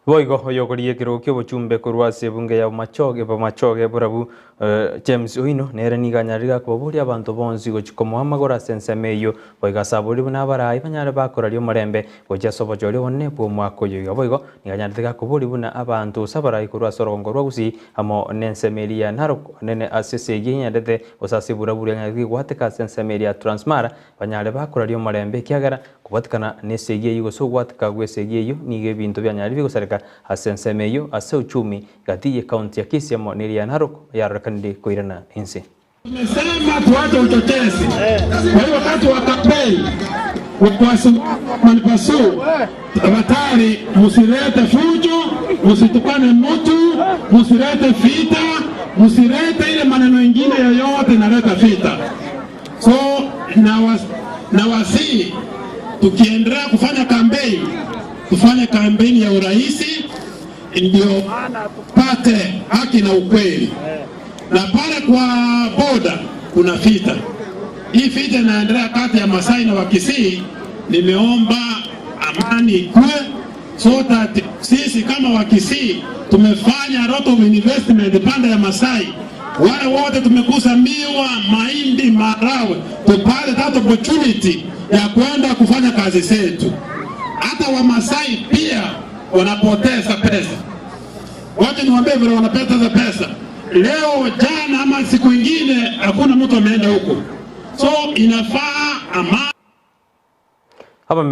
Boigo oyokoria ekerogo ki'obochumbe korwa ase ebunge ya Bomachoge Bomachoge borabu James Oino nere nigo anyarire gakobaboria abanto bonsi gochia komoa amagoro ase ensemo eyio boigo ase aboria buna abarai banyare bakoraria omorembe gochia ase obochori obonene bw'omwaka oyo iga boigo nigo anyarete gakoboria buna abanto gose abarai korwa ase orogongo rwa Gusii amo nensemo eria ya Narok onene ase esegi enyarete gose ase eburaburi anyarete gegwateka ase ensemo eria ya Transmara banyare bakoraria omorembe ekiagera Kobwatikana nesegi eyio gose ogwatika gw'esegi eyio nigo ebinto bianyarire gosareka ase ensemo eyio ase uchumi gati ye county ya Kisii amo neria ya Narok yarorekanire koirana inse. Tumesema tuache uchochezi. Kwa hiyo wakati wa kampeni wafuasi Manipasu, tafadhali msilete fujo, msitukane mtu, msilete vita, msilete ile maneno ingine yoyote inaleta vita. So nawasihi tukiendelea kufanya kampeni, tufanye kampeni ya urahisi, ndio tupate haki na ukweli. Na pale kwa boda kuna vita. Hii vita inaendelea kati ya Masai na Wakisii. Nimeomba amani ikue so that sisi kama Wakisii tumefanya a lot of investment pande ya Masai, wale wote tumekusa miwa, mahindi, maharagwe, tupate that opportunity ya kwenda kufanya kazi zetu. Hata Wamasai pia wanapoteza pesa. Wacha niwaambie vile wanapoteza pesa. Leo, jana ama siku ingine hakuna mtu ameenda huko, so inafaa amani.